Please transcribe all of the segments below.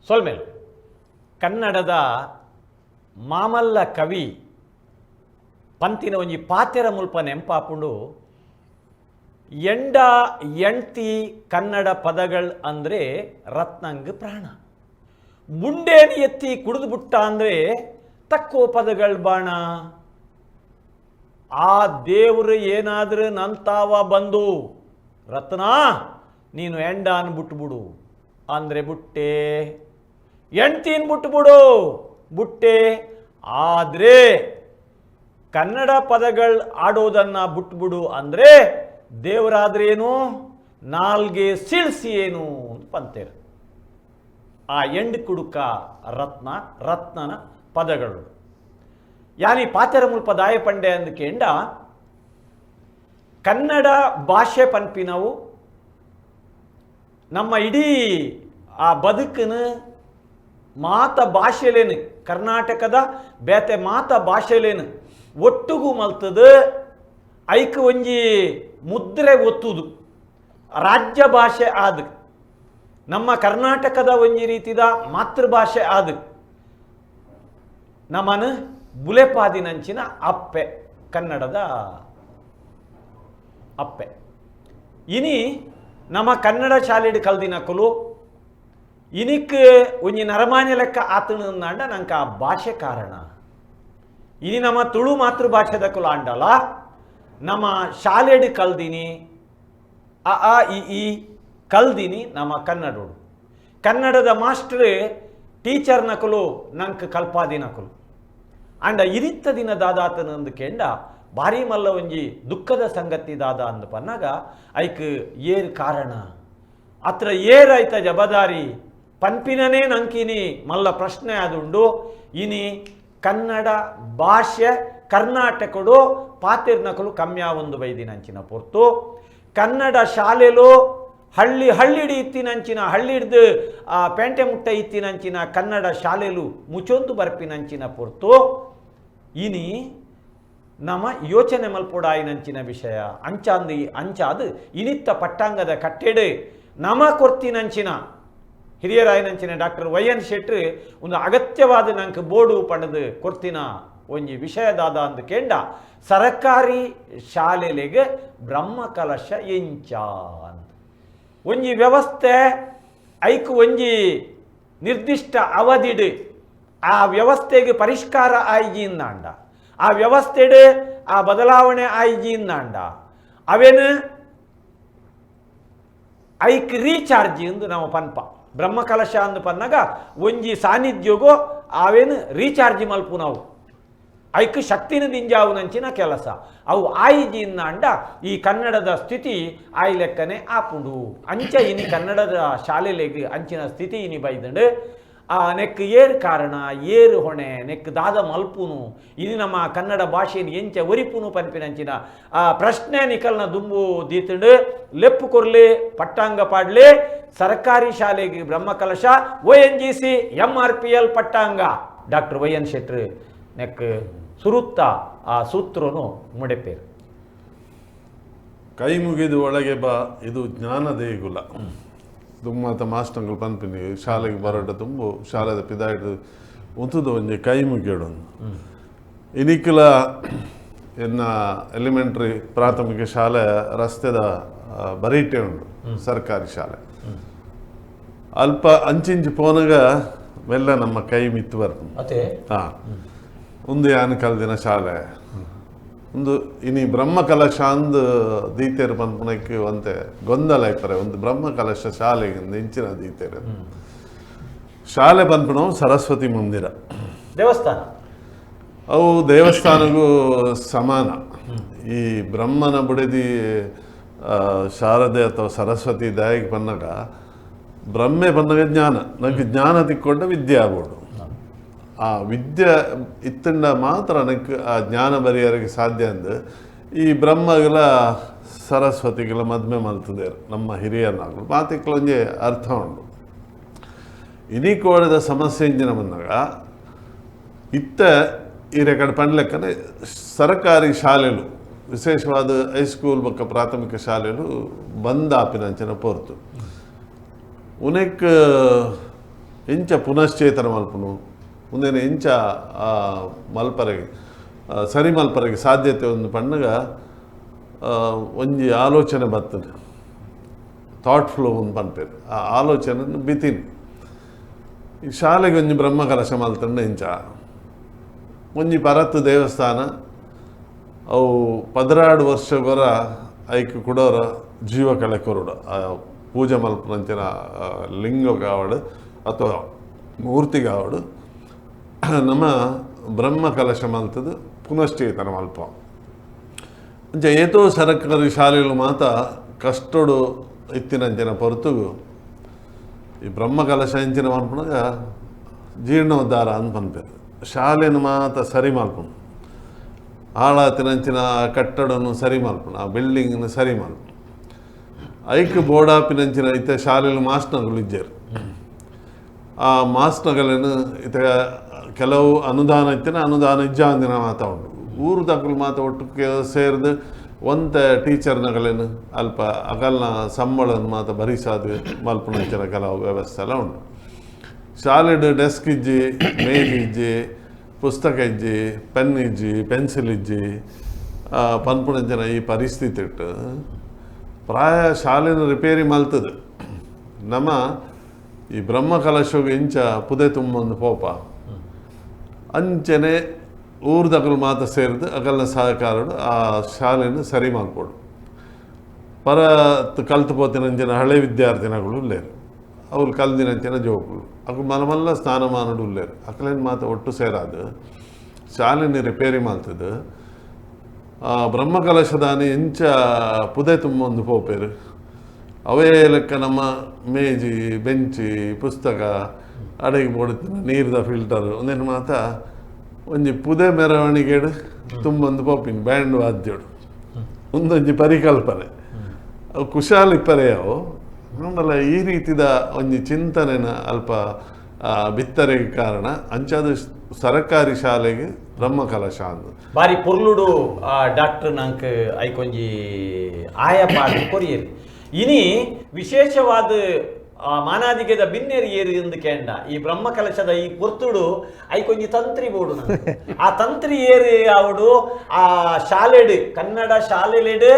ಸೊಲ್ಮೇಲು ಕನ್ನಡದ ಮಾಮಲ್ಲ ಕವಿ ಪಂತಿನ ಒಂಜಿ ಪಾತೆರ ಮುಲ್ಪ ನೆಂಪಾಪುಂಡು. ಎಂಡ ಎಂಟಿ ಕನ್ನಡ ಪದಗಳು ಅಂದರೆ ರತ್ನಂಗ್ ಪ್ರಾಣ, ಬುಂಡೇನು ಎತ್ತಿ ಕುಡಿದು ಬಿಟ್ಟ ಅಂದರೆ ತಕ್ಕೋ ಪದಗಳು ಬಾಣ. ಆ ದೇವರು ಏನಾದರೂ ನಂತಾವ ಬಂದು ರತ್ನ ನೀನು ಎಂಡಾನ್ ಬಿಟ್ಬಿಡು ಅಂದರೆ ಬುಟ್ಟೆ, ಎಂಡ್ತೀನ್ ಬಿಟ್ಬಿಡು ಬುಟ್ಟೆ. ಆದರೆ ಕನ್ನಡ ಪದಗಳು ಆಡೋದನ್ನು ಬಿಟ್ಬಿಡು ಅಂದರೆ ದೇವರಾದ್ರೇನು ನಾಲ್ಗೆ ಸಿಳ್ಸಿ ಏನು ಅಂತ ಪಂತೇರು. ಆ ಎಂಡ್ ಕುಡುಕ ರತ್ನ ರತ್ನನ ಪದಗಳು ಯಾನಿ ಪಾತೆರ ಮುಲ್ಪ ದಾಯಪಂಡೆ ಅಂದಕೆಂಡ ಕನ್ನಡ ಭಾಷೆ ಪನ್ಪಿನವು ನಮ್ಮ ಇಡೀ ಆ ಬದುಕನ ಮಾತ ಭಾಷೆಲೇನು ಕರ್ನಾಟಕದ ಬೇತೆ ಮಾತ ಭಾಷೆಲೇನು ಒಟ್ಟುಗು ಮಲ್ತದ ಐಕ್ ಒಂಜಿ ಮುದ್ರೆ ಒತ್ತುದು ರಾಜ್ಯ ಭಾಷೆ ಆದ ನಮ್ಮ ಕರ್ನಾಟಕದ ಒಂಜಿ ರೀತಿದ ಮಾತೃಭಾಷೆ ಆದ ನಮ್ಮನ ಬುಲೆಪಾದಿನಂಚಿನ ಅಪ್ಪೆ ಕನ್ನಡದ ಅಪ್ಪೆ. ಇನಿ ನಮ್ಮ ಕನ್ನಡ ಶಾಲೆಡ್ ಕಲ್ದಿನಕುಲು ಇನಿಕ್ ಒಂಜಿ ನರಮಾನ್ಯ ಲೆಕ್ಕ ಆತನ ನಂಗೆ ಆ ಭಾಷೆ ಕಾರಣ. ಇನಿ ನಮ್ಮ ತುಳು ಮಾತೃಭಾಷೆದಕುಲು ಆಂಡಲ ನಮ್ಮ ಶಾಲೆಡ್ ಕಲ್ದಿನಿ ಅ ಆ ಇ ಈ ಕಲ್ದಿನಿ ನಮ್ಮ ಕನ್ನಡೋಡು. ಕನ್ನಡದ ಮಾಸ್ಟ್ರ್ ಟೀಚರ್ ನಕಲು ನಂಗೆ ಕಲ್ಪಾದಿನಕುಲು ಅಂಡ ಇರಿತ್ತ ದಿನ ದಾದಾತನ ಅಂದು ಕೇಂಡ ಭಾರಿ ಮಲ್ಲ ಒಂಜಿ ದುಃಖದ ಸಂಗತಿ ದಾದ ಅಂದು ಪನ್ನಾಗ ಐಕ್ ಏರ್ ಕಾರಣ ಅತ್ರ ಏರಾಯ್ತ ಜಬದಾರಿ ಪನ್ಪಿನನೇ ನಂಕಿನಿ ಮಲ್ಲ ಪ್ರಶ್ನೆ ಆದುಂಡು. ಇನಿ ಕನ್ನಡ ಭಾಷೆ ಕರ್ನಾಟಕಡು ಪಾತಿರ್ನಕಲು ಕಮ್ಯಾ ಒಂದು ಬೈದಿನಂಚಿನ ಪೊರ್ತು ಕನ್ನಡ ಶಾಲೆಲು ಹಳ್ಳಿ ಹಳ್ಳಿಡಿ ಇತ್ತಿನಂಚಿನ ಹಳ್ಳಿಡ್ದು ಆ ಪೇಂಟೆ ಮುಟ್ಟ ಇತ್ತಿನಂಚಿನ ಕನ್ನಡ ಶಾಲೆಲು ಮುಚೊಂದು ಬರ್ಪಿನಂಚಿನ ಪೊರ್ತು ಇನಿ ನಮ್ಮ ಯೋಚನೆ ಮಲ್ಪೊಡಾಯಿನಂಚಿನ ವಿಷಯ ಅಂಚಾಂದು ಅಂಚಾದು ಇನಿತ್ತ ಪಟ್ಟಾಂಗದ ಕಟ್ಟೆಡು ನಮ ಕೊರ್ತಿನಂಚಿನ ಹಿರಿಯರಾಯಿನಂಚಿನ doctor Y N ಶೆಟ್ರು ಒಂದು ಅಗತ್ಯವಾದ ನಂಗೆ ಬೋರ್ಡು ಪಣದು ಕೊರ್ತಿನ ಒಂಜಿ ವಿಷಯದಾದ ಅಂದು ಕೇಂಡ ಸರಕಾರಿ ಶಾಲೆಲೆಗೆ ಬ್ರಹ್ಮಕಲಶ ಎಂಚ ಅಂತ ಒಂಜಿ ವ್ಯವಸ್ಥೆ ಐಕ್ ಒಂಜಿ ನಿರ್ದಿಷ್ಟ ಅವಧಿಡು ಆ ವ್ಯವಸ್ಥೆಗೆ ಪರಿಷ್ಕಾರ ಆಯ್ಜಿಂದಾಂಡ ಆ ವ್ಯವಸ್ಥೆಡು ಆ ಬದಲಾವಣೆ ಆಯ್ಜಿಂದಾಂಡ ಅವೇನು ಐಕ್ ರೀಚಾರ್ಜ್ ಎಂದು ನಾವು ಪನ್ಪ ಬ್ರಹ್ಮಕಲಶ ಅಂದು ಪನ್ನಾಗ ಒಂಜಿ ಸಾನ್ನಿಧ್ಯೋಗೋ ಆವೇನು ರೀಚಾರ್ಜ್ ಮಲ್ಪು ನಾವು ಐಕ್ ಶಕ್ತಿನ ದಿಂಜಾವುನಂಚಿನ ಕೆಲಸ ಅವು ಆಯಿಜಿಂದಾಂಡ ಈ ಕನ್ನಡದ ಸ್ಥಿತಿ ಆಯಿ ಲೆಕ್ಕನೆ ಆಪುಂಡು. ಅಂಚ ಇನಿ ಕನ್ನಡದ ಶಾಲೆಲೆಗ್ ಅಂಚಿನ ಸ್ಥಿತಿ ಇನಿ ಬೈದಂಡು ಆ ನೆಕ್ ಏರ್ ಕಾರಣ ಏರು ಹೊಣೆ ನೆಕ್ ದಾದ ಮಲ್ಪುನು ಇನಿ ನಮ್ಮ ಕನ್ನಡ ಭಾಷೆಯನ್ನು ಎಂಚ ಒರಿಪುನು ಪನ್ಪಿನಂಚಿನ ಆ ಪ್ರಶ್ನೆ ನಿಕಲ್ನ ದುಂಬು ದೀತಂಡು ಲೆಪ್ಪು ಕೊರ್ಲಿ ಪಟ್ಟಾಂಗ ಪಾಡ್ಲಿ ಸರ್ಕಾರಿ ಶಾಲೆಗೆ Brahmakalasha O N G C M R P L ಪಟ್ಟಾಂಗ doctor Y N ಶೆಟ್ರು neck ಸುರುತ್ತ ಆ ಸೂತ್ರನು ಮುಡೆಪೇರು. ಕೈ ಮುಗಿದು ಒಳಗೆ ಬಾ ಇದು ಜ್ಞಾನ ದೇಗುಲ. ದುಮ್ಮಾತ ಮಾಸ್ಟಂಗಳು ಪನ್ಪಿನಿ ಶಾಲೆಗೆ ಬರೋಟ ತುಂಬು ಶಾಲೆದ ಪಿದಾಯ್ಡು ಉಂತುದು ಒಂಜಿ ಕೈ ಮುಗಿಯೋಡು. ಇನಿಕ್ಲ ಎನ್ನ ಎಲಿಮೆಂಟ್ರಿ ಪ್ರಾಥಮಿಕ ಶಾಲೆ ರಸ್ತೆದ ಬರೀಟೆ ಉಂಟು ಸರ್ಕಾರಿ ಶಾಲೆ. ಅಲ್ಪ ಅಂಚಿಂಚಿ ಪೋನಗ ಮೆಲ್ಲ ನಮ್ಮ ಕೈ ಮಿತ್ತು ಬರ್ತದೆ. ಅದೇ ಹಾಂ ಒಂದು ಯಾನ್ ಕಲ್ದಿನ ಶಾಲೆ ಒಂದು ಇನಿ ಬ್ರಹ್ಮಕಲಶ ಅಂದ್ ದೀತೇರು ಪನ್ಪುನಕ್ಕೆ ಒಂತೆ ಗೊಂದಲ ಇಪ್ಪರೆ ಒಂದು ಬ್ರಹ್ಮಕಲಶ ಶಾಲೆಗೆ ಇಂಚಿನ ದೀತೇರು ಶಾಲೆ ಪನ್ಪುನವು ಸರಸ್ವತಿ ಮಂದಿರ ದೇವಸ್ಥಾನ ಅವು ದೇವಸ್ಥಾನಗೂ ಸಮಾನ. ಈ ಬ್ರಹ್ಮನ ಬುಡದಿ ಶಾರದೆ ಅಥವಾ ಸರಸ್ವತಿ ದಾಯಿಗೆ ಪನ್ನಾಗ ಬ್ರಹ್ಮೆ ಪನ್ನಾಗ ಜ್ಞಾನ ನಂಗೆ ಜ್ಞಾನ ತಿಕ್ಕೊಂಡ ವಿದ್ಯೆ ಆಗ್ಬೋದು. ಆ ವಿದ್ಯೆ ಇತ್ತಂಡ ಮಾತ್ರ ನನಗೆ ಆ ಜ್ಞಾನ ಬರಿಯರಿಗೆ ಸಾಧ್ಯ ಅಂದು ಈ ಬ್ರಹ್ಮಗಳ ಸರಸ್ವತಿಗಳ ಮದ್ಮೆ ಮಲ್ತದೇರು ನಮ್ಮ ಹಿರಿಯರ್ನಾಗಲು ಮಾತಿಕ್ಲೊಂಜಿ ಅರ್ಥ ಉಂಟು. ಇನಿ ಕೋಡದ ಸಮಸ್ಯೆ ಇಂಜಿನ ಬಂದಾಗ ಇತ್ತ ಈ ರೆಕಾರ್ಡ್ ಪಂಡ್ಲೆಕ್ಕನೆ ಸರಕಾರಿ ಶಾಲೆಲು ವಿಶೇಷವಾದ ಹೈಸ್ಕೂಲ್ ಬೊಕ್ಕ ಪ್ರಾಥಮಿಕ ಶಾಲೆಲು ಬಂದ್ ಆಪಿನಂಚಿನ ಪೊರ್ತು. ಉನೆಕ್ ಎಂಚ ಪುನಶ್ಚೇತನ ಮಲ್ಪುನು ಉಂದೆನ ಎಂಚ ಮಲ್ಪರೆಗೆ ಸರಿ ಮಲ್ಪರೆಗೆ ಸಾಧ್ಯತೆ ಒಂದು ಪಣ್ಣಗ ಒಂಜಿ ಆಲೋಚನೆ ಬರ್ತದೆ, ಥಾಟ್ ಫ್ಲೋ ಒಂದು ಪನ್ಪೇರು. ಆ ಆಲೋಚನೆ ಬಿತೀನಿ ಈ ಶಾಲೆಗೆ ಒಂಜಿ ಬ್ರಹ್ಮ ಕಲಶ ಮಲ್ತಂಡ ಇಂಚ ಒಂಜಿ ಪರತ್ತು ದೇವಸ್ಥಾನ ಅವು 12 ವರ್ಷಗೊರ ಐಕ್ ಕುಡೋರ ಜೀವ ಕಳೆ ಕೊರಡು ಪೂಜೆ ಮಲ್ಪನಂಚಿನ ಲಿಂಗ ಕಾವಡು ಅಥವಾ ಮೂರ್ತಿ ಕಾವಡು ನಮ್ಮ ಬ್ರಹ್ಮ ಕಲಶ ಮಲ್ತದ್ದು ಪುನಶ್ಚೇತನ ಮಲ್ಪ. ಅಂಚ ಏತೋ ಸರಕಾರಿ ಶಾಲೆಗಳು ಮಾತ ಕಷ್ಟಡು ಇತ್ತಿನಂಚಿನ ಹೊರತುಗು ಈ ಬ್ರಹ್ಮ ಕಲಶ ಇಂಚಿನ ಮಲ್ಪನಾಗ ಜೀರ್ಣೋದ್ಧಾರ ಅಂತ ಪನ್ಪೇರು. ಶಾಲೆನ ಮಾತ ಸರಿ ಮಲ್ಪನು, ಹಾಳಾತಿನಂಚಿನ ಕಟ್ಟಡನು ಸರಿ ಮಲ್ಪನು, ಆ ಬಿಲ್ಡಿಂಗ್ನು ಸರಿ ಮಲ್ಪನು. ಐಕ್ ಬೋರ್ಡಾಪಿನಂಚಿನ ಇತ್ತ ಶಾಲೆಲು ಮಾಸ್ಟ್ನಗಳು ಇಜ್ಜೇರು. ಆ ಮಾಸ್ಟ್ನಗಳೇನು ಇತ್ತ ಕೆಲವು ಅನುದಾನ ಇತ್ತಿನ ಅನುದಾನ ಇಜ್ಜಾಂದಿನ ಮಾತ ಉಂಟು. ಊರು ತಕ್ಕಲು ಮಾತ ಒಟ್ಟು ಸೇರಿದು ಒಂತ ಟೀಚರ್ನಗಳೇನು ಅಲ್ಪ ಅಗಲ್ನ ಸಂಬಳನ ಮಾತ ಭರಿಸಾದು ಮಲ್ಪನಂಚಿನ ಕೆಲವು ವ್ಯವಸ್ಥೆ ಎಲ್ಲ ಉಂಟು. ಶಾಲೆಡ್ ಡೆಸ್ಕ್ ಇಜ್ಜಿ, ಮೇಜ್ ಇಜ್ಜಿ, ಪುಸ್ತಕ ಇಜ್ಜಿ, ಪೆನ್ ಇಜ್ಜಿ, ಪೆನ್ಸಿಲ್ ಇಜ್ಜಿ, ಪನ್ಪುನಂಚಿನ ಈ ಪರಿಸ್ಥಿತಿ ಇಟ್ಟು ಪ್ರಾಯ ಶಾಲೆನ ರಿಪೇರಿ ಮಲ್ತದೆ. ನಮ್ಮ ಈ ಬ್ರಹ್ಮ ಕಲಶಗೆ ಇಂಚ ಪುದೆ ತುಂಬೊಂದು ಪೋಪ ಅಂಚನೆ ಊರ್ದಗಲು ಮಾತ ಸೇರಿದು ಅಗಲ್ನ ಸಹಕಾರಡು ಆ ಶಾಲೆನ ಸರಿ ಮಲ್ಪೋಡು. ಪರ ಕಲ್ತು ಪೋತಿನಂಚಿನ ಹಳೆ ವಿದ್ಯಾರ್ಥಿನಗಳು ಉಲ್ಲೇರು, ಅವ್ರು ಕಲ್ದಿನಂಚಿನ ಜೋಕುಲು ಅಕು ಮನಮಲ್ಲ ಸ್ಥಾನಮಾನಡು ಉಲ್ಲೇರು. ಅಕಲೇನು ಮಾತ ಒಟ್ಟು ಸೇರಾದು ಶಾಲೆನ ರಿಪೇರಿ ಮಲ್ತದೆ. ಆ ಬ್ರಹ್ಮ ಕಲಶದಾನಿ ಇಂಚ ಪುದೆ ತುಂಬೊಂದು ಪೋಪೇರು. ಅವೇ ಲೆಕ್ಕ ನಮ್ಮ ಮೇಜಿ ಬೆಂಚಿ ಪುಸ್ತಕ ಅಡಿಗೆ ಬೋಡುತ್ತಿನ ನೀರ್ದ ಫಿಲ್ಟರ್ ಒಂದೇನು ಮಾತ ಒಂಜಿ ಪುದೆ ಮೆರವಣಿಗೆಡು ತುಂಬೊಂದು ಪೋಪಿನ ಬ್ಯಾಂಡ್ ವಾದ್ಯಡು ಒಂದೊಂಜಿ ಪರಿಕಲ್ಪನೆ ಅವು ಕುಶಾಲಿ ಪರೆಯವು. ಆಂಡಲ ಈ ರೀತಿದ ಒಂಜಿ ಚಿಂತನೆನ ಅಲ್ಪ ಬಿತ್ತರೆಗೆ ಕಾರಣ ಅಂಚಾದ ಸರಕಾರಿ ಶಾಲೆಗೆ ಬ್ರಹ್ಮ ಕಲಶ ಅಂದು ಬಾರಿ ಪೊರ್ಲುಡು ಡಾಕ್ಟರ್ ನಂಕ್ ಐಕೊಂಜಿ ಆಯ ಪಾಡು ಕೊರಿಯರು. ಇನಿ ವಿಶೇಷವಾದ ಮಾನಾದಿಗೆದ ಬಿನ್ನೇರು ಏರಿ ಎಂದು ಕೇಂಡ ಈ ಬ್ರಹ್ಮ ಕಲಶದ ಈ ಪೊರ್ತುಡು ಐಕೊಂಜಿ ತಂತ್ರಿ ಬೋಡು ನಂಗೆ. ಆ ತಂತ್ರಿ ಏರಿ ಅವಡು ಆ ಶಾಲೆಡು ಕನ್ನಡ ಶಾಲೆಲೆಡು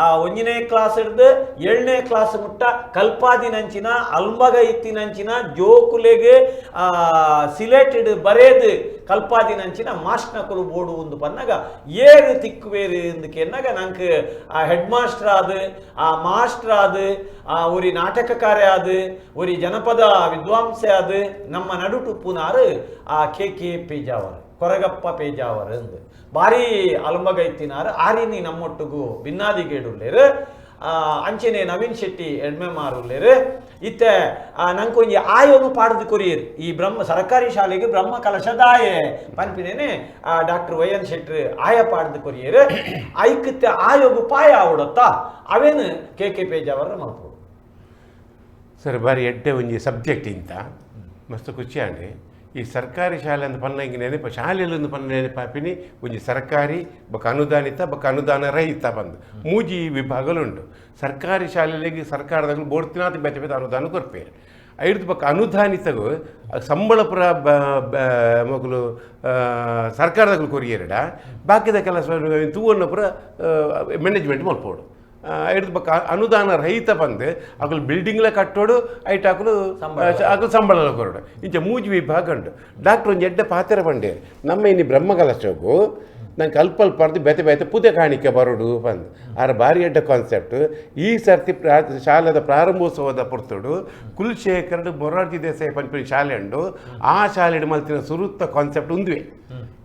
ಆ 1ನೇ ಕ್ಲಾಸ್ ಹಿಡ್ದು 7ನೇ ಕ್ಲಾಸ್ ಮುಟ್ಟ ಕಲ್ಪಾದಿನಂಚಿನ ಅಲ್ಮಗ ಇತ್ತಿನಂಚಿನ ಜೋಕುಲೆಗೆ ಸಿಲೇಟೆಡ್ ಬರೇದು ಕಲ್ಪಾದಿನಂಚಿನ ಮಾಸ್ಟ್ನಕುಲು ಬೋಡು ಒಂದು ಪನ್ನಗ ಏರು ತಿಕ್ಕುವೇರು ಎಂದು ಕೆನ್ನಗ ನಂಗೆ ಆ ಹೆಡ್ ಮಾಸ್ಟರ್ ಆದು ಆ ಮಾಸ್ಟರ್ ಆದು ಆ ಒರಿ ನಾಟಕಕಾರ ಆದು ಒರಿ ಜನಪದ ವಿದ್ವಾಂಸೆ ಆದು ನಮ್ಮ ನಡುಟುಪ್ಪುನಾರು ಆ ಕೆ ಕೆ ಪೇಜಾವರ್ ಕೊರಗಪ್ಪ ಪೇಜಾವರ್ ಎಂದು ಭಾರಿ ಅಲ್ಮಗ ಇತ್ತಿನಾರು ಆರಿನಿ ನಮ್ಮೊಟ್ಟುಗು ಭಿನ್ನಾದಿಗೇಡುಲ್ಲೇರು ಅಂಚನೆ ನವೀನ್ ಶೆಟ್ಟಿ ಎಡ್ಮೆಮಾರುಲ್ಲೇರು. ಇತ್ತೆ ನಂಕೊಂಜಿ ಆಯೋನು ಪಾಡ್ದು ಕೊರಿಯರ್ ಈ ಬ್ರಹ್ಮ ಸರಕಾರಿ ಶಾಲೆಗೆ ಬ್ರಹ್ಮ ಕಲಶದಾಯೆ ಪನ್ಪಿನೇನೆ doctor Y N ಶೆಟ್ರು ಆಯ ಪಾಡ್ದು ಕೊರಿಯರ್. ಐಕತ್ತೆ ಆಯೋಗು ಪಾಯ ಆವಡತ್ತಾ ಅವೇನು ಕೆ ಕೆ ಪೇಜಾವರ ಮಲ್ಪೋಡು. ಸರ್ ಬಾರಿ ಎಡ್ಡೆ ಒಂಜಿ ಸಬ್ಜೆಕ್ಟ್ ಇಂತ ಮಸ್ತ್ ಖುಷಿ ಆಂಡ್. ಈ ಸರ್ಕಾರಿ ಶಾಲೆ ಅಂತ ಪನ್ನ ಹಿಂಗೆ ನೆನಪು ಶಾಲೆಯಲ್ಲಿ ಒಂದು ಪನ್ನ ನೆನಪಾಪಿನಿ ಒಂಜಿ ಸರ್ಕಾರಿ ಬೊಕ ಅನುದಾನಿತ ಬೊಕ ಅನುದಾನ ರಹಿತ ಬಂದು ಮೂಜಿ ವಿಭಾಗಲುಂಡು. ಸರ್ಕಾರಿ ಶಾಲೆಗಳಿಗೆ ಸರ್ಕಾರದಾಗ ಬೋಡ್ತಿನಾಥ ಬೇತೆ ಬೇತೆ ಅನುದಾನ ಕೊರ್ಪೇರು. ಐದು ಬೊಕ ಅನುದಾನಿತಗು ಸಂಬಳ ಪುರ ಮಗಳು ಸರ್ಕಾರದಾಗಲು ಕೊರಿಯೇರಡ ಬಾಕಿದ ಕೆಲಸ ತೂವನ್ನ ಪುರ ಮ್ಯಾನೇಜ್ಮೆಂಟ್ ಮಲ್ಪೋಡು. ಐದು ಬೊಕ ಅನುದಾನ ರಹಿತ ಬಂದು ಅಕಲು ಬಿಲ್ಡಿಂಗ್ಲ ಕಟ್ಟೋಡು ಐಟ್ ಅಕಲು ಅಕಲು ಸಂಬಳ ಕೊರಡು. ಇಂಚ ಮೂಜಿ ವಿಭಾಗ ಉಂಟು. ಡಾಕ್ಟರ್ ಒಂಜಿ ಎಡ್ಡೆ ಪಾತ್ರ ಬಂಡೆ ನಮ್ಮ ಇನ್ನು ಬ್ರಹ್ಮ ಕಲಶಗು ನಂಗೆ ಅಲ್ಪ ಅಲ್ಪ ಪರ್ದು ಬೇತೆ ಬೇತೆ ಪುದೆ ಕಾಣಿಕೆ ಬರೋಡು ಬಂದು ಆರ ಭಾರಿ ಎಡ್ಡೆ ಕಾನ್ಸೆಪ್ಟ್. ಈ ಸರ್ತಿ ಶಾಲೆದ ಪ್ರಾರಂಭೋತ್ಸವದ ಪೊರ್ತುಡು ಕುಲಶೇಖರಡು ಮೊರಾರ್ಜಿ ದೇಸಾಯಿ ಪನ್ಪಿನ ಶಾಲೆ ಉಂಡು. ಆ ಶಾಲೆಡು ಮಲ್ತಿನ ಸುರುತ್ತ ಕಾನ್ಸೆಪ್ಟ್ ಉಂದುವೆ.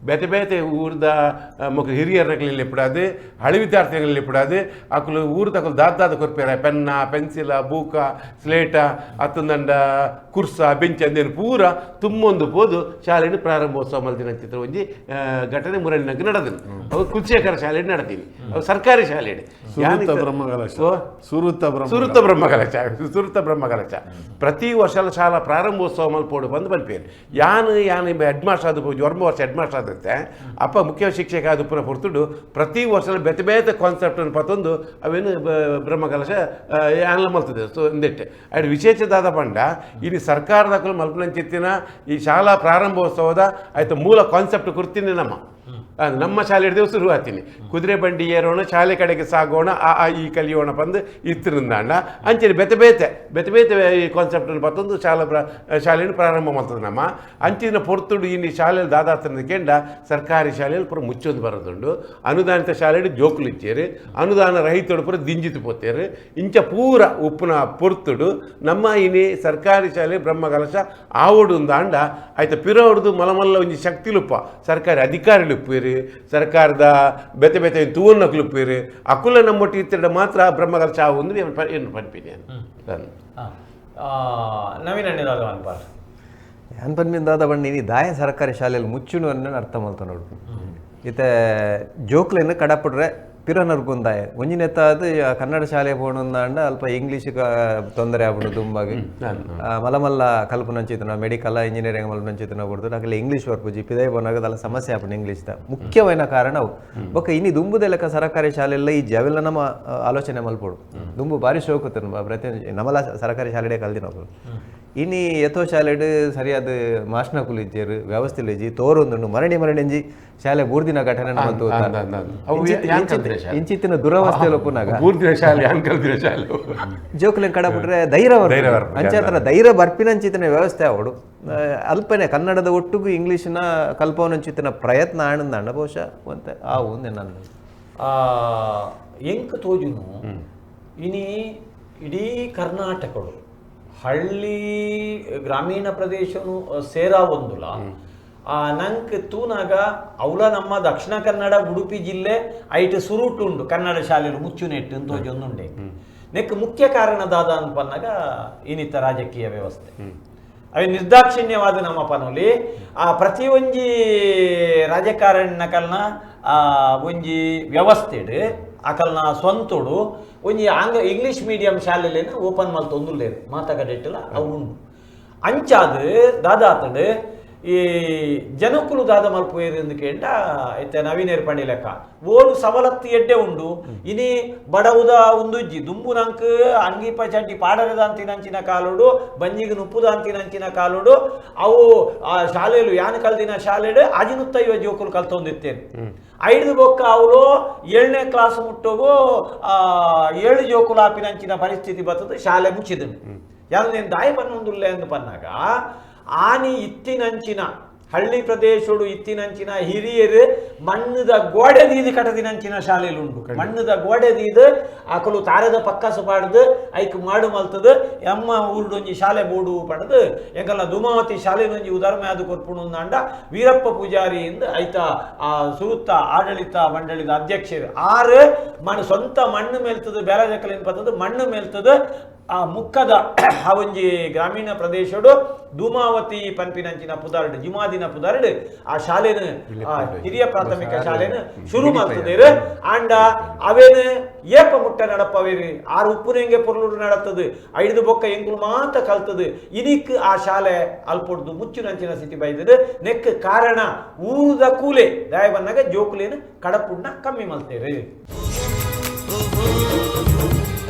ಬೇತೆ ಬೇತೆ ಊರ್ದ ಮೊಕ ಹಿರಿಯರ್ನಕಲ್ಲಿ ಇಪ್ಪಡಾದು ಹಳೆ ವಿದ್ಯಾರ್ಥಿಗಳಲ್ಲಿ ಇಪ್ಪಡಾದು ಅಕಲು ಊರು ತಕಲು ದಾದ ಕೊರ್ಪೇರ ಪೆನ್ನ ಪೆನ್ಸಿಲ ಬೂಕ ಸ್ಲೇಟ ಅತ್ತಂದಂಡ ಕುರ್ಸ ಬೆಂಚ್ ಅಂದೇನು ಪೂರ ತುಂಬೊಂದು ಪೋದು ಶಾಲೆಯನ್ನು ಪ್ರಾರಂಭೋತ್ಸವ ಮಲ್ದಿನ ಚಿತ್ರ ಒಂಜಿ ಘಟನೆ ಮುರಳಿನಂಗೆ ನಡೆದಿನಿ. ಅವು ಕುಲಶೇಖರ ಶಾಲೆ ನಡೆದೀನಿ, ಅವು ಸರ್ಕಾರಿ ಶಾಲೆ. ಸುರುತ್ತ ಬ್ರಹ್ಮಕಲಶ. ಸುರುತ್ತ ಬ್ರಹ್ಮ ಸುರುತ್ತ ಬ್ರಹ್ಮಕಲಶ ಸುರುತ್ತ ಬ್ರಹ್ಮಕಲಶ ಪ್ರತಿ ವರ್ಷ ಶಾಲಾ ಪ್ರಾರಂಭೋತ್ಸವ ಮಲ್ಪೋಡು ಬಂದು ಬಲ್ಪೇರು. ಯಾನು ಯಾನು ಹೆಡ್ ಮಾಸ್ಟರ್ ಆದ 9 ವರ್ಷ ಹೆಡ್ ಮಾಸ್ಟರ್ ಆದ ಬರ್ತದೆ. ಅಪ್ಪ ಮುಖ್ಯ ಶಿಕ್ಷಕ ಆದ ಪುರ ಹೊರತುಡು ಪ್ರತಿ ವರ್ಷ ಬೇತೆ ಬೇತೆ ಕಾನ್ಸೆಪ್ಟ್ ಪತ್ತೊಂದು ಅವೇನು ಬ್ರಹ್ಮಕಲಶ ಯಾನ್ಲ ಮಲ್ತದೆ. ಸೊ ಇಂದೆಟ್ಟೆ ಅಯ್ಡು ವಿಶೇಷ ದಾದ ಪಂಡ ಇಲ್ಲಿ ಸರ್ಕಾರದಕ್ಕಲು ಮಲ್ಪನಂಚಿತ್ತಿನ ಈ ಶಾಲಾ ಪ್ರಾರಂಭೋತ್ಸವದ ಆಯ್ತು ಮೂಲ ಕಾನ್ಸೆಪ್ಟ್ ಕುರ್ತೀನಿ ನಮ್ಮ ನಮ್ಮ ಶಾಲೆ ಹಿಡಿದು ಶುರು ಆತೀನಿ ಕುದುರೆ ಬಂಡಿ ಏರೋಣ ಶಾಲೆ ಕಡೆಗೆ ಸಾಗೋಣ ಆ ಆ ಈ ಕಲಿಯೋಣ ಬಂದು ಇತ್ತಿರಂದಾಂಡ ಅಂಚನೆ ಬೆತೆ ಬೇತೆ ಬೇತೆ ಬೇತೆ ಈ ಕಾನ್ಸೆಪ್ಟ್ ಬತ್ತೊಂದು ಶಾಲೆ ಶಾಲೆಯನ್ನು ಪ್ರಾರಂಭ ಮಾಡ್ತದೆ ನಮ್ಮ ಅಂಚಿನ ಪೊರ್ತುಡು ಇನ್ನು ಶಾಲೆಯಲ್ಲಿ ದಾದಾತನ ಕೆಂಡ ಸರ್ಕಾರಿ ಶಾಲೆಯಲ್ಲಿ ಪೂರ ಮುಚ್ಚೊಂದು ಬರೋದುಂಡು. ಅನುದಾನಿತ ಶಾಲೆಯಲ್ಲಿ ಜೋಕುಲು ಇಚ್ಚೇರು, ಅನುದಾನ ರಹಿತಡು ಪೂರ ದಿಂಜಿತು ಪೋತೇರು. ಇಂಚ ಪೂರ ಉಪ್ಪುನ ಪೊರ್ತುಡು ನಮ್ಮ ಇನಿ ಸರ್ಕಾರಿ ಶಾಲೆ ಬ್ರಹ್ಮಕಲಶ ಆವಡು ಅಂಡ ಆಯ್ತು ಪಿರೋಡ್ದು ಮಲಮಲ್ಲ ಒಂಜಿ ಶಕ್ತಿಲುಪ್ಪ ಸರ್ಕಾರಿ ಅಧಿಕಾರಿಲುಪ್ಪೇರು, ಸರ್ಕಾರದ ಬೇತೆ ಬೇತೆ ತೂವನ್ನಕ್ಲುಪ್ಪೇರು ಅಕುಲ ನಮ್ಮ ಟೀಚರ್ ಮಾತ್ರ ಬ್ರಹ್ಮಕಲಶ ಆವೊಂದು ಏನು ಪನ್ಪಿನಿ ನಾನು. ನವೀನ್ ಅಣ್ಣದಾದ ಅನ್ಪಾರ್ ಯಾನ್ ಪನ್ಪಿನ ದಾದ ಬಣ್ಣ ಇನಿ ದಾಯ ಸರ್ಕಾರಿ ಶಾಲೆಯಲ್ಲಿ ಮುಚ್ಚುನು ಅನ್ನ ಅರ್ಥ ಮಲ್ತ ನೋಡು. ಇತ್ತೆ ಜೋಕ್ಲೆನ್ ಕಡಪಡ್ರೆ ಪಿರನರ್ಗುಂದಾಯ ಒಂಜಿನೆತ್ತ ಅದು ಕನ್ನಡ ಶಾಲೆ ಪೋಣುಂದಾಂಡ ಅಲ್ಪ ಇಂಗ್ಲೀಷ್ ತೊಂದರೆ ಆಪುಂಡು ದುಂಬಾಗಿ ಮಲಮಲ್ಲ ಕಲ್ಪುನಂಚಿತ್ತನ ಮೆಡಿಕಲ್ ಇಂಜಿನಿಯರಿಂಗ್ ಮಲ್ಪುನಂಚಿತ್ತನ ಕೊಡ್ದು ಅಕಲೆ ಇಂಗ್ಲೀಷ್ ಬರ್ಪುಜಿ ಪಿದೈ ಪೋನಾಗ ಅದಲ್ಲ ಸಮಸ್ಯೆ ಆಪುಂಡು ಇಂಗ್ಲೀಷ್ ದ ಮುಖ್ಯವಾದ ಕಾರಣ ಅವು. ಬೊಕ್ಕ ಇನಿ ದುಂಬುದೆಲಕ ಸರ್ಕಾರಿ ಶಾಲೆಲ್ಲ ಈ ಜವೆಲ್ಲ ನಮ್ಮ ಆಲೋಚನೆ ಮಲ್ಪೊಡು ದುಂಬು ಬಾರಿ ಶೋಕುತ್ತನು ಪ್ರತಿ ನಮಲ ಸರ್ಕಾರಿ ಶಾಲೆಡೆ ಕಲ್ದಿನ ಇನಿ ಯಥೋ ಶಾಲೆಡ್ ಸರಿಯಾದ ಮಾಸ್ನಕುಲು ಇಜ್ಜೆರು ವ್ಯವಸ್ಥೆ ಇಜ್ಜಿ ತೋರೊಂದುಂಡು ಮರಣಿ ಮರಣಿಂಜಿ ಶಾಲೆ ಬೂರ್ದಿನ ಘಟನೆ ಇಂಚಿತ್ತಿನ ದುರವಸ್ಥೆ ಪುನಗ ಬೂರ್ದಿನ ಶಾಲೆ ಯಾನ್ ಕಲ್ದಿನ ಶಾಲೆ ಜೋಕುಲೆನ್ ಕಡ ಬಿಟ್ರೆ ಧೈರ್ಯ ಧೈರ್ಯ ಬರ್ಪುಜಿ. ಅಂಚಾತ್ರ ಧೈರ್ಯ ಬರ್ಪಿನಂಚಿತ್ತಿನ ವ್ಯವಸ್ಥೆ ಅವಡು ಅಲ್ಪನೆ ಕನ್ನಡದ ಒಟ್ಟುಗು ಇಂಗ್ಲೀಷ್ನ ಕಲ್ಪವನಂಚಿತ್ತಿನ ಪ್ರಯತ್ನ ಆನಂದ ಬಹುಶಃ ಒಂತೆ ಆ ಒಂದೆ ನನ್ನ ಎಂಕ್ ತೋಜುನು ಇನಿ ಇಡೀ ಕರ್ನಾಟಕಡು ಹಳ್ಳಿ ಗ್ರಾಮೀಣ ಪ್ರದೇಶನು ಸೇರಾ ಒಂದುಲ ನಂಕ್ ತೂನಾಗ ಅವಲ ನಮ್ಮ ದಕ್ಷಿಣ ಕನ್ನಡ ಉಡುಪಿ ಜಿಲ್ಲೆ ಐಟ್ ಸುರುಟುಂಡು ಕನ್ನಡ ಶಾಲೆಲು ಮುಚ್ಚುನೆಟ್ಟು ಅಂತೋಜೊಂದುಂಡೆ. ನೆಕ್ ಮುಖ್ಯ ಕಾರಣ ದಾದ ಅನ್ಪನ್ನಾಗ ಇನ್ನಿತ ರಾಜಕೀಯ ವ್ಯವಸ್ಥೆ ಅವೆ ನಿರ್ದಾಕ್ಷಿಣ್ಯವಾದ ನಮ್ಮ ಪನೋಲಿ ಆ ಪ್ರತಿಯೊಂಜಿ ರಾಜಕಾರಣ ಕಲ್ನ ಆ ಒಂಜಿ ವ್ಯವಸ್ಥೆಡ್ ಅಕಲ್ನ ಸ್ವಂತೋಡು ಒಂಜಿ ಆಂಗ್ಲ ಇಂಗ್ಲೀಷ್ ಮೀಡಿಯಂ ಶಾಲೆಲೇನು ಓಪನ್ ಮಲ್ತೊಂದುಲ್ಲೇರು ಮಾತಾಗಡೆಟ್ಟಲ ಅವು ಉಂಡು. ಅಂಚಾದ ದಾದಾತಂಡು ಈ ಜನಕುಲು ದಾದ ಮಲ್ಪುವೇರು ಎಂದು ಕೇಂಡ ಇತ್ತೆ ನವೀನೇರ್ ಪಂಡಿ ಲೆಕ್ಕ ಓಲು ಸವಲತ್ತು ಎಡ್ಡೆ ಉಂಡು ಇನಿ ಬಡವುದ ಉಂದುಜ್ಜಿ ದುಂಬು ನಂಕ್ ಅಂಗಿಪ ಚಡ್ಡಿ ಪಾಡರದಂತಿನಂಚಿನ ಕಾಲುಡು ಬಂಜಿಗೆ ನುಪ್ಪುದಂತಿನಂಚಿನ ಕಾಲುಡು ಅವು ಆ ಶಾಲೆಲು ಯಾನ್ ಕಲ್ದಿನ ಶಾಲೆಡು ಅಜಿನುತ್ತೈವ ಜೋಕುಲು ಕಲ್ತೊಂದಿತ್ತೇನೆ. ಐದು ಬೊಕ್ಕ ಅವಳು 7ನೇ ಕ್ಲಾಸ್ ಮುಟ್ಟೋಗು 7 ಜೋಕುಲು ಆಪಿನಂಚಿನ ಪರಿಸ್ಥಿತಿ ಬರ್ತದೆ ಶಾಲೆ ಮುಚ್ಚಿದನು. ಯಾರು నేను ದಾಯ ಪನ್ನೊಂದುಲ್ಲೆ ಅಂದು ಪನ್ನಾಗ ಆನಿ ಇತ್ತಿನಂಚಿನ ಹಳ್ಳಿ ಪ್ರದೇಶಡು ಇತ್ತಿನಂಚಿನ ಹಿರಿಯರು ಮಣ್ಣದ ಗೋಡೆ ದೀದು ಕಟದಿನಂಚಿನ ಶಾಲೆಲುಂಡು. ಮಣ್ಣದ ಗೋಡೆ ದೀದು ಆಕಲು ತಾರದ ಪಕ್ಕಸು ಪಾಡ್ದು ಐಕ್ ಮಾಡು ಮಲ್ತದು ಎಮ್ಮ ಊರುಡೊಂಜಿ ಶಾಲೆ ಬೋಡು ಪಡದು ಎಂಕಲ್ಲ ಧೂಮಾವತಿ ಶಾಲೆನೊಂಜಿ ಉದಾಹರಣೆ ಅದು ಕೊರ್ಪುಣು ಅಂಡ ವೀರಪ್ಪ ಪೂಜಾರಿ ಎಂದು ಐತ ಆ ಸುರುತ್ತ ಆಡಳಿತ ಮಂಡಳಿದ ಅಧ್ಯಕ್ಷರು ಆರು ಮಣ್ಣು ಸ್ವಂತ ಮಣ್ಣು ಮೇಲ್ತದು ಬೇರೆ ಜಕ್ಕಲೇನು ಪತ್ತದು ಮಣ್ಣು ಮೇಲ್ತದು ಆ ಮುಕ್ಕದ ಆ ಒಂಜಿ ಗ್ರಾಮೀಣ ಪ್ರದೇಶಡು ಧೂಮಾವತಿ ಪನ್ಪಿನಂಚಿನ ಪುದಾರ್ಡ್ ಜುಮಾದಿನ ಪುದಾರ್ಡ್ ಆ ಶಾಲೆನ ಹಿರಿಯ ಪ್ರಾಥಮಿಕ ಶಾಲೆನ ಶುರು ಮಾಡ್ತದೇರು. ಆಂಡ ಅವೇನು ಏಪ ಮುಟ್ಟ ನಡಪವೇರು ಆರು ಉಪ್ಪುನೆಂಗೆ ಪೊರ್ಲುಡು ನಡತ್ತದು ಐದು ಬೊಕ್ಕ ಎಂಕುಲು ಮಾತ ಕಲ್ತದು ಇನಿಕ್ ಆ ಶಾಲೆ ಅಲ್ಪೊಡ್ದು ಮುಚ್ಚುನಂಚಿನ ಸ್ಥಿತಿ ಬೈದದು. ನೆಕ್ ಕಾರಣ ಊರುದ ಕೂಲೆ ದಯ ಬಂದಾಗ ಜೋಕುಲೇನು ಕಡಪುಡ್ನ ಕಮ್ಮಿ ಮಲ್ತೇರು.